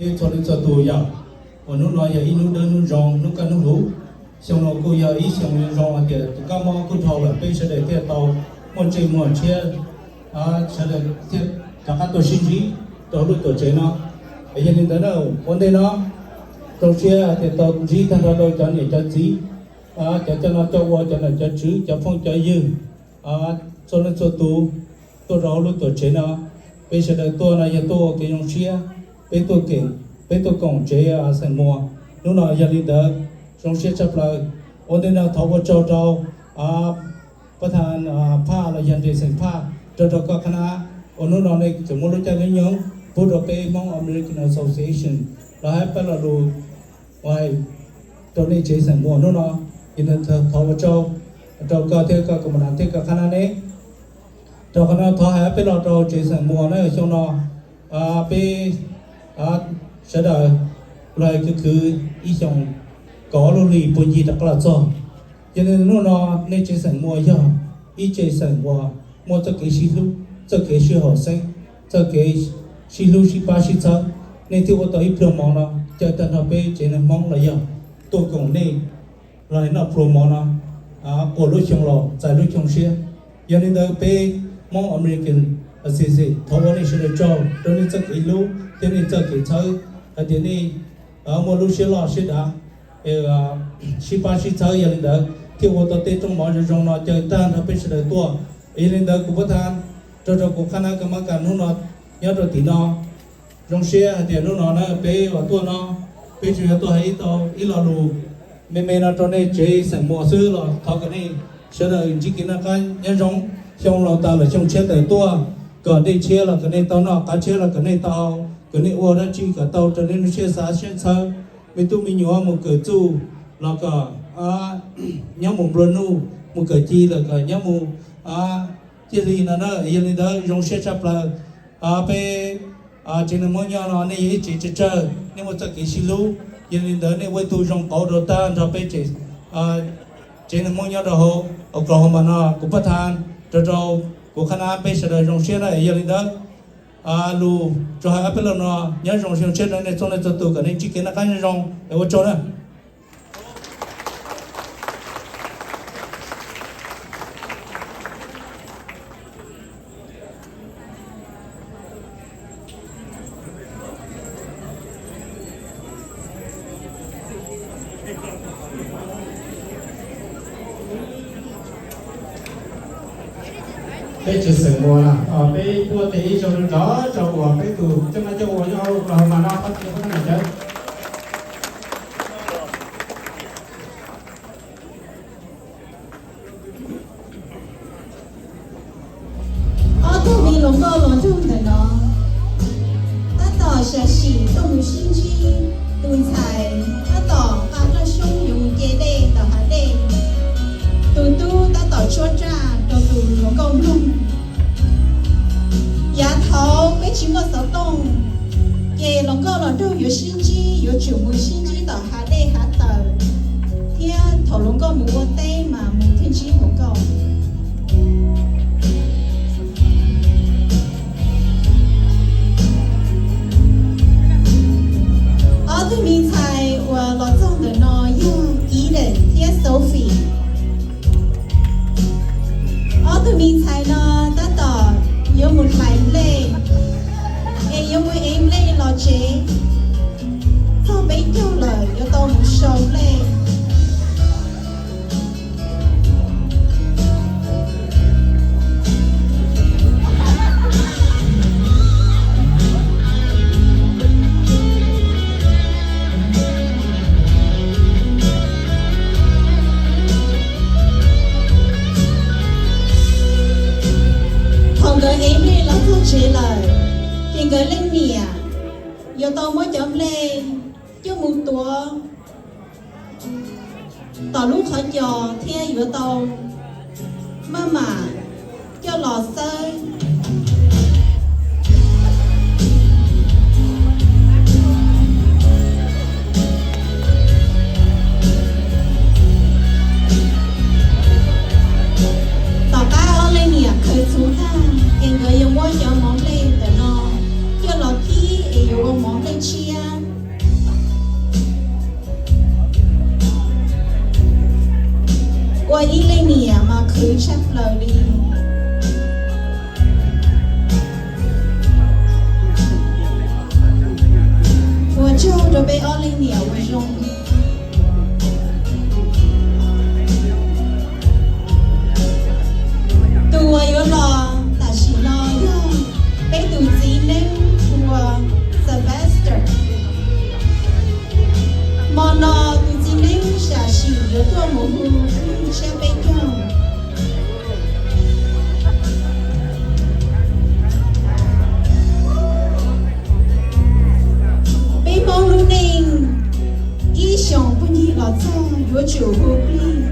Txhua leej txhua tus yog, uas hnub no yog ib hnub dawb hnub zoo, hnub kaj hnub huv. Xyoo no kuj yog ib xyoo zoo hais tias tus kab mob kuj dhau lawm, peb sawv daws thiaj tau muaj ntsej muag tshiab, sawv daws thiaj rov qab tuaj sib ntsib rau lub tuam tsev no. Yog li ntawd na, ua ntej no zoo siab hais tias tau ntsib tag nrho rau cov niam cov txiv, cov coj noj coj ua, cov nom cov tswv, cov phooj cov ywg, txhua leej txhua tus tuaj rau hauv lub tuam tsev no. Peb sawv daws tuaj no yog tuaj ua kev zoo siab, peb tuaj keem, peb tuaj koom tsev xeem Muas. Hnub no yog li ntawd zoo siab tshaj plaws. Ua ntej no thov ua tsaug rau pab thaj phaj los yog nres xeem phaj, rau rau koj qhab nab uas hnub no nej tseem muab lub caij lub nyoog pub rau peb Hmoob American Association los hais peb lo lus uas rau nej tsev xeem Muas hnub no. Ces thov ua tsaug rau koj thiab koj ka ma nas thiab koj qhab nab neb. Rau qhov no thov hais peb lo rau tsev xeem Muas na, xyoo no peb sawv daws los khwv khwv ib xyoos kaum ob lub hlis puag ncig rov qab los txog. Yog li hnub no nej tsev xeem Muas yog ib tsev xeem uas muaj txoj kev sib hlub, txoj kev sib haum xeeb, txoj kev sib hlub sib pab sib txhawb, nej thiaj ua tau ib pluag mov no caw tag nrho peb tsev neeg Hmoob los yog tuaj koom nej los noj pluag mov no quas lub xyoo los txais lub xyoo siab. Yog li ntawd peb Hmoob American Association thov ua nej sawv daws tsaug rau nej txoj kev hlub thiab nej txoj kev txhawb hais tias nej muaj lub siab loj siab dav, sib pab sib txhawb, yog li ntawd thiaj ua tau tej rooj mov zoo zoo no caw tag nrho peb sawv daws tuaj. Yog li ntawd kuv pab thaj rau rau kuv qhab nab ka ma kas hnub no nyob rau tim no. Zoo siab hais tias hnub no na peb uas tuaj no, peb tsuas yog tuaj hais ib tau ib lo lus me me no rau nej tsev xeem Muas xwb los thov kom nej sawv daws ntsib kev noj qab nyob zoo, xyoo laus tas lawm xyoo tshiab tawm tuaj, kom dej tshiab los kom nej tau noj, qav tshiab los kom nej tau haus, kom nej ua dab tsi kom tau raws nej lub siab xav siab txhawb. Me tub me nyuam mus kawm txuj los kom nyob mus nplua nuj, mus kawm ci los kom nyob mus ciaj li no na. Yog li ntawd zoo siab tshaj plaws. Peb tsev neeg Hmoob nyob no nej yog ib tsev tsawg tsawg, nej muaj txoj kev sib hlub, yog li ntawd nej ua ib tug zoo qauv rau tag nrho peb tsev neeg Hmoob nyob rau hauv Oklahoma no. Kuv pab thaj rau rau kuv qhab nab peb sawv daws zoo siab na. Yog li ntawd lus tsuas hais ob peb lo no, nyob zoo siab rau nej txhua leej txhua tus kom nej ntsib kev noj qab nyob zoo es ua tsaug na. Peb tsev xeem Muas na, peb tuaj tes ib zaug nrov rau uas peb tus coj noj coj ua nyob hauv Oklahoma no qhov tsev pab na cawv. Ob tug me hluas nkauj hluas nraug ntawm no tab tom sam sim tuaj mus sib ntsib tus ntxhais tab tom nqa roj xyoob yuav mus ce dej tom hav dej. Tus tub tab tom tshuab raj rau tus hluas nkauj mloog. Yav thaud peb tsis muaj xov tooj, ces hluas nkauj hluas nraug yuav sib ntsib yuav tsum mus sib ntsib tom hav dej hav taws, thiab thaum hluas nkauj mus ua teb mas mus thiaj ntsib hluas nkauj. Ob tug me ntxhais uas los txog ntawm no yog Eden thiab Sophie. Ob tug me ntxhais no tab tom yuav mus hlais nplej, es yuav mus ev nplej los tsev. Txog peb caug lawm yuav tau mus sau nplej. Thaum nkawd ev nplej los txog tsev lawm, ces nkawd leej niam yuav tau muab cov nplej coj mus tuav tom lub qhov cos thiab yuav tau maj mam coj los xawb. Tom qab ob leej niam khaws txhuv tag, es nkawd yuav muab cov mov nplej ntawm no coj los kib es yuav ua mov nplej tshiab. tshaj plaws li. Ua tsaug rau peb ob leeg niam uas zoo. Tus uas yuav los tam sim no yog peb tus txiv neeb hu ua Sylvester. Hmo no tus txiv neeb sam sim yuav tuaj mus hu lub ntsiab peb caug. Peb Hmoob lub neej ib xyoos phooj ywg los txog yuav tsum hu plig.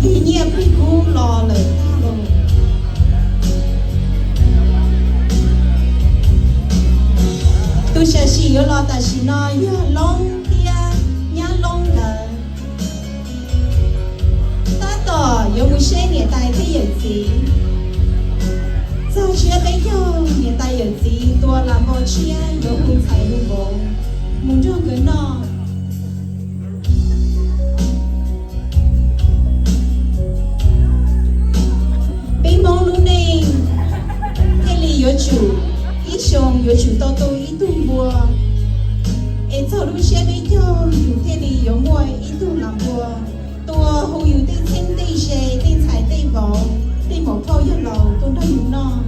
Tus nyiaj plig kub los lawm tag los. Tus sam sim yuav los tam sim no yog Loob thiab nyab Loob nkawd. Tab tom yuav mus saib niam tais thiab yawm txiv. Txog tsiab peb caug niam tais yawm txiv tua las npau tshiab yuav hu ntxhais hu vauv mus nrog nkawd noj. Peb Hmoob lub neej thiaj li yuav tsum ib xyoos yuav tsum tau tu ib tug npua, es txog lub tsiab peb caug yus thiaj li yuav muaj ib tug las npua tua hu yus tej txheeb tej ze, tej ntxhais tej vauv, tej muam phauj yawg laus tuaj nrog yus noj.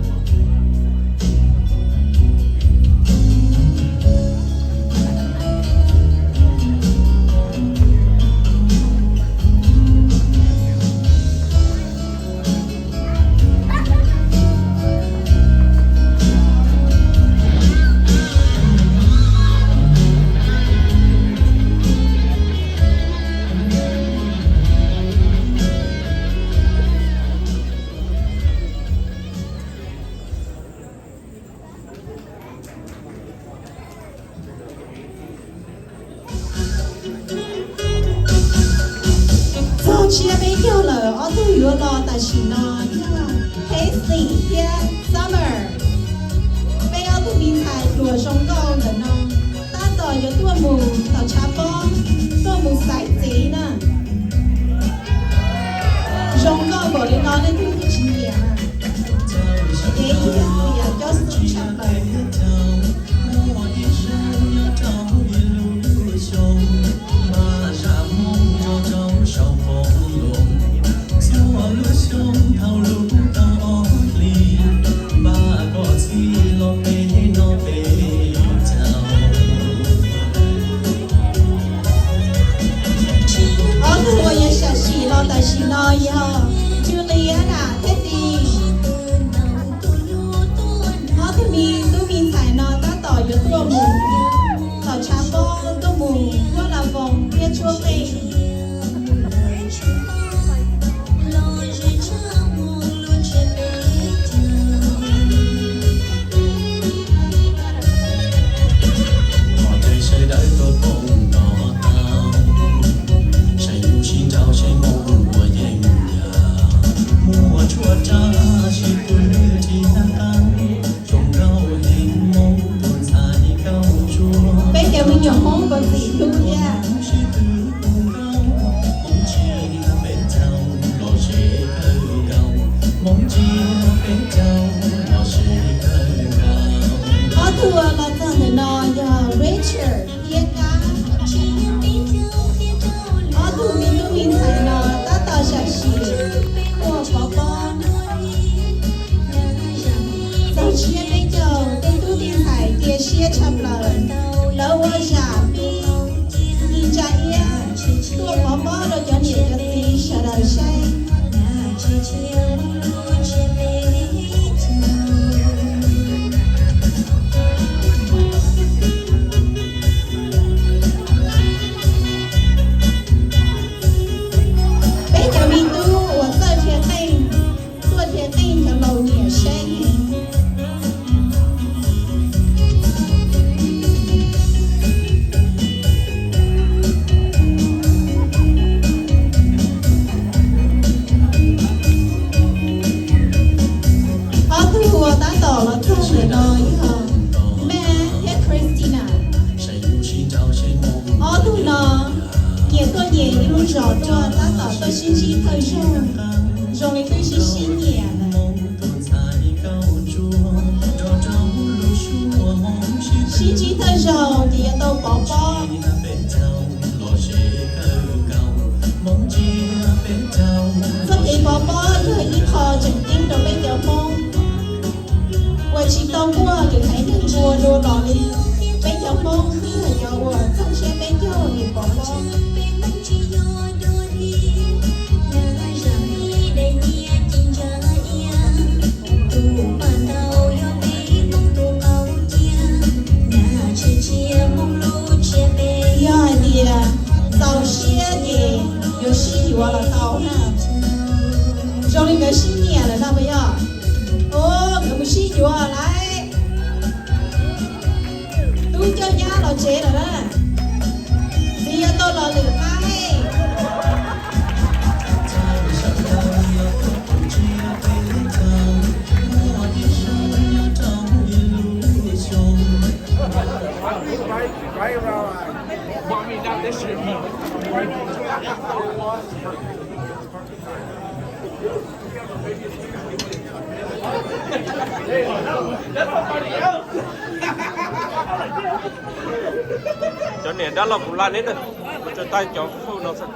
Txog tsiab peb caug lawm, ob tug yuav los tam sim no yog Hastings thiab Summer. Peb ob tug me ntxhais hluas zoo nkauj ntawm no tab tom yuav tuaj mus tom tshav pob, tuaj mus xaiv txiv na. Zoo nkauj npaum li no leej twg twb tsis nyiam na. Kev ib yam txi yam cob xwb tshaj plaws. Ob tug uas yuav sam sim los tam sim no yog Juliana thiab Dean. Ob tug me tub me ntxhais no tab tom yuav tuaj mus tom tshav pob, tuaj mus huab las voos thiab tshuab qeej. Peb cov me nyuam Hmoob puas txim hlub thiab? Ob tug uas los txog ntawm no yog Richard thiab Kab. Ob tug me tub me ntxhais no tab tom sam sim tua pov pob. Txog tsiab peb caug, tej tub tej ntxhais cia siab tshaj plaws. Lawv ua zam pib ntsa iab, tua pov pob rau cov niam cov txiv sawv daws saib. Zoo li twb sib sib nyiam na. Sib ntsib thawj zaug ces yuav tau pov pob. Txoj kev pov pob yog ib qho tseem ceeb rau peb cov Hmoob. Uas tsis tau muaj lwm haiv neeg ua dua los li. Peb cov Hmoob twb yog cov uas txawj siab peb caug li pov pob. Yog hais tias txaus siab ces yuav sib yuav los tau na. Zoo li nkawd sib nyiam lawm no puas yog? Nkawd mus sib yuav lawm. Tub coj nyab los tsev lawm na. Txiv yuav tau los lwm qaib. Cov niam dab laug puv laj neb na, mus tso taij cov fwj no xwb.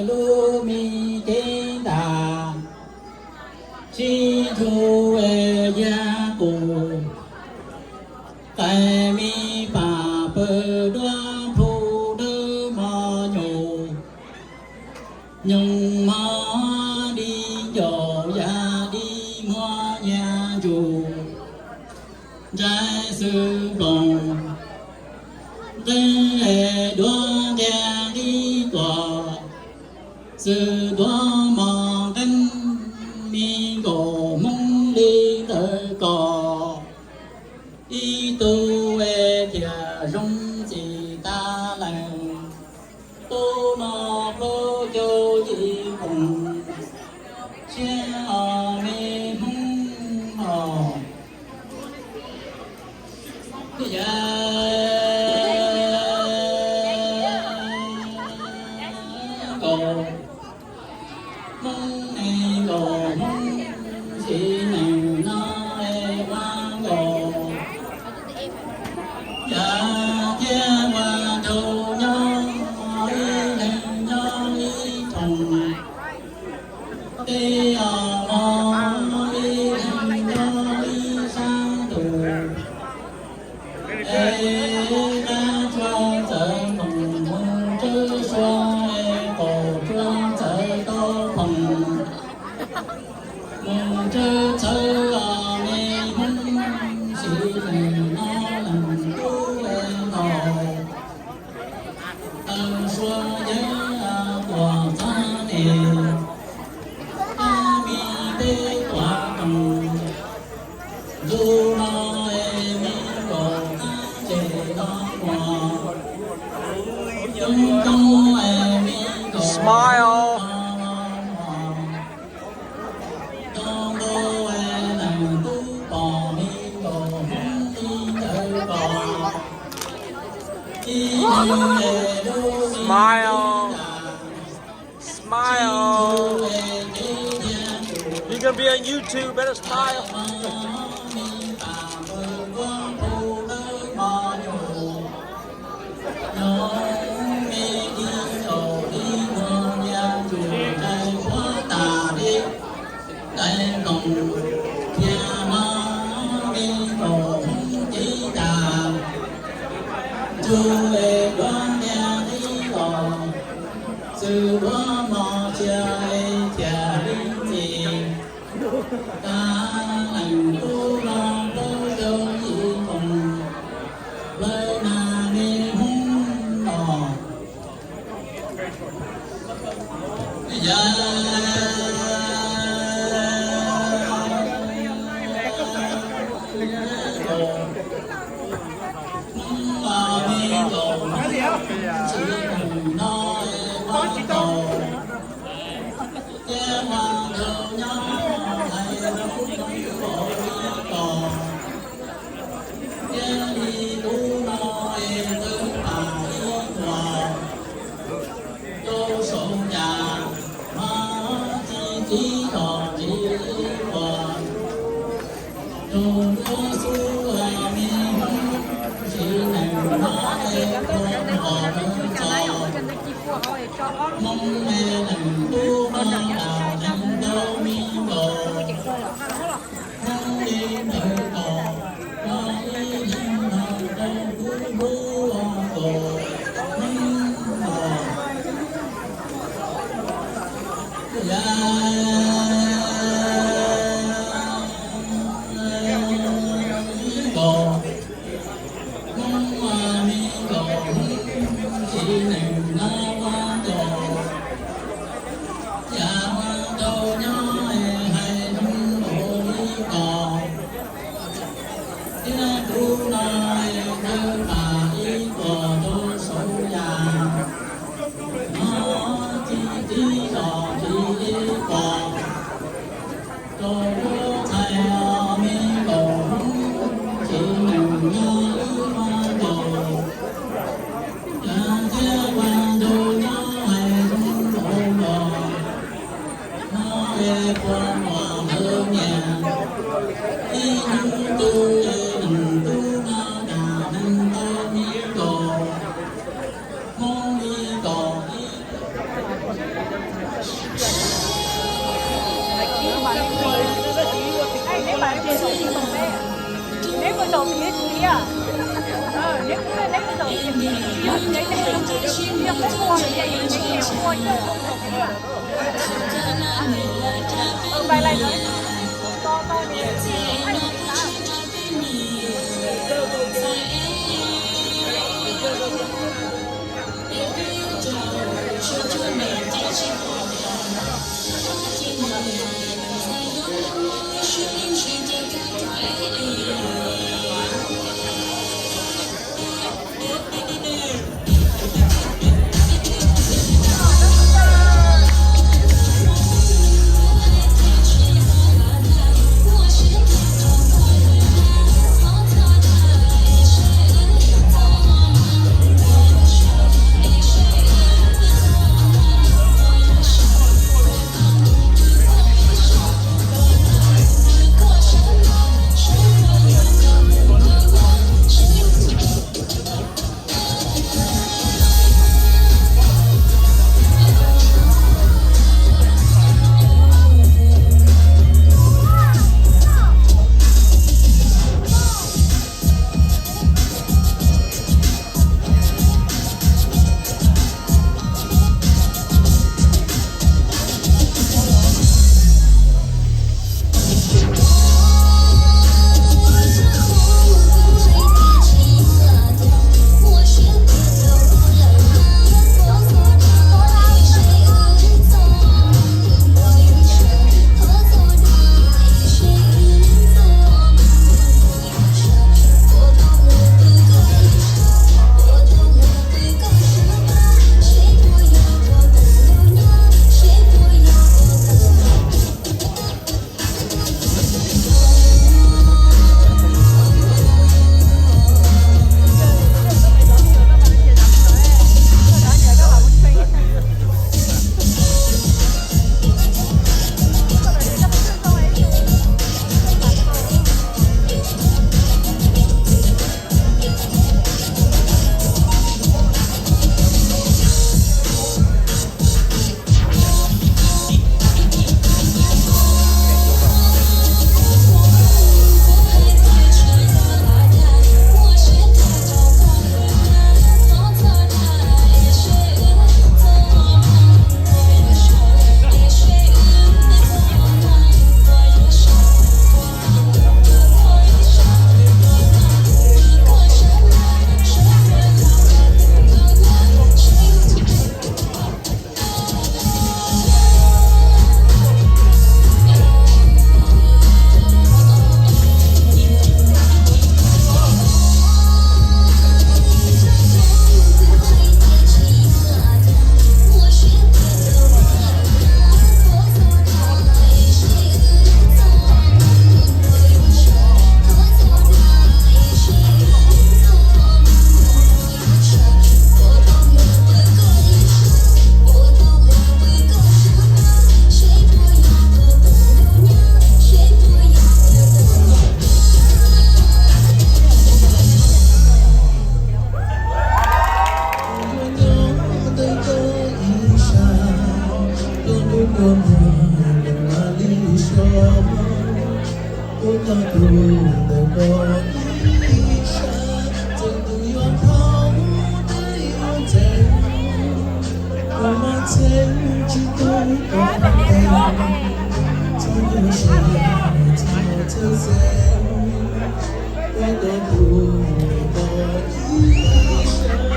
Lub me cev ntas, sib nrug yag qus, qais me pam pawg duab plhu dawb mos nyuj, nyoos mos dib ncaus yag dib muag nyag ntsuj, ntsais xwb nploos, nqeeb duab nqia nqib tuam, xwb duab mos nqeeb, me nkaus Hmoob li ntawd kos. Ib tug thiaj zoo txim tag leej, tub no plaub caug yim koom, tshiab os me Hmoob os. Yav nkaus Hmoob es nkaus Hmoob, sim neej no es ua nkaus. Yav thiab ua rau nyob ib leeg nyob ib thooj, tej os mos ib leeg nyob ib sab ntuj. Es qab tsuag txawv nkoos mus tsawb sua, es qaum tsuag txawv tau phoom mus tsawb txhawv os me Hmoob, sim neej no leej tub es nkaus. Taw sua yeeb tuam txhab nes, qab me peb tuam koom, ntu no es me nkaus qab tsev no muag, coob coob es me nkaus Smile. Tau ntau es leej tub pom me nkaus Hmoob li ntawd kos. Ib leeg es lub me Smile. Smile. You're gonna be on YouTube, better smile. Xwb duab mos cia thiaj li ntxim, tag leej tub no plaub caug yim koom, lawv nag me Hmoob Tsis neeg no es ua tsis tau, thiab ua rau nyob hais rau lub no ua li ko, thiab li lub no es tawg pam ib tuam rau saum yas, ho tsis tib yog tsis ib tuam rau lub xub me hnub, tsis neeg no es ua qhov txog Hmoob me leej tub no tas neeg ntau me nkaus. Hmoob li ntawd los no ib leeg no rau kuv hlub ua kom Hmoob los ya kom Hmoob me kom Hmoob tsis neeg no ua kom yam ua rau nyob hais Hmoob ua li ko. Thiab kuv no yawg tas ib tuam rau saum yas, no tsis tib yog tsis ib tuam rau lub txhais me nkaus Hmoob tsis neeg no ib ua nkaus. Yam thiab ua rau nyob hais Hmoob ua nkaus. No es puas muaj ntawd niam, ib hnub twg es neeg tub no tas neeg ntau me nkaus, Hmoob li kom ib Nyob tus ntawm ko ib sab, txawm tus yuav thaum twg yuav ntxeev, kuv mas txheeb tsis tau koj teem, txhob nyuaj siab txhob txhawj xeeb, nyob tus ntawm ko ib sab.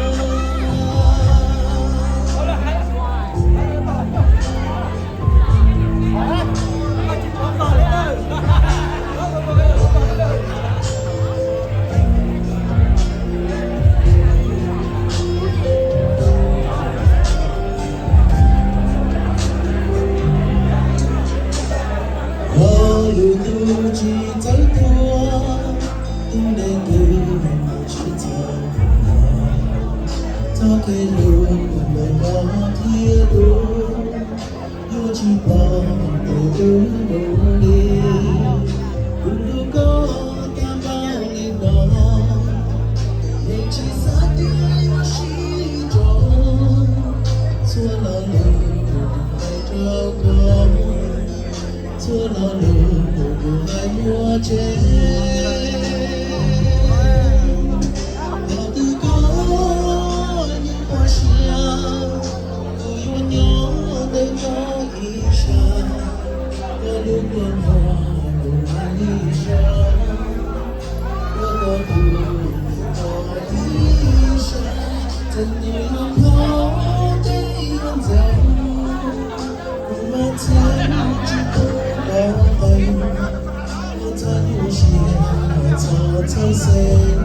Ua lwm tus tsis txawj tuag, tus ntev tus tsis txawj tuag, txoj kev hlub ntawm ko thiaj dub, yuav tsis pom tus twg mus li. Kuv hlub koj tag npaum li no, yeej tsis xav tias yuav sib tso. Txhua lo lus kuv hais rau koj, txhua lo lus kuv hais yuav tseg. Thaum twg koj yeej pom siab, kuv yuav nyob ntawm koj ib sab. Koj lub kua muag kuv hais li zog, ua koj tus ntawm ko ib sab. Txawm tus yuav thaum twg yuav ntxeev, kuv mas txheeb tsis tau koj teem, koj txhob nyuaj siab txhob txhawj xeeb,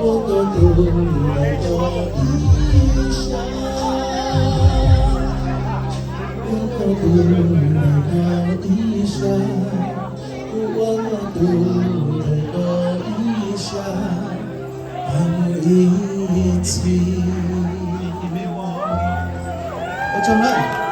ua koj tus ntawm ko ib sab. Ua koj tus ntawm ko ib sab, kuv ua koj tus ntawm ko ib sab, tas mus ib txhis. Ua tsaug na.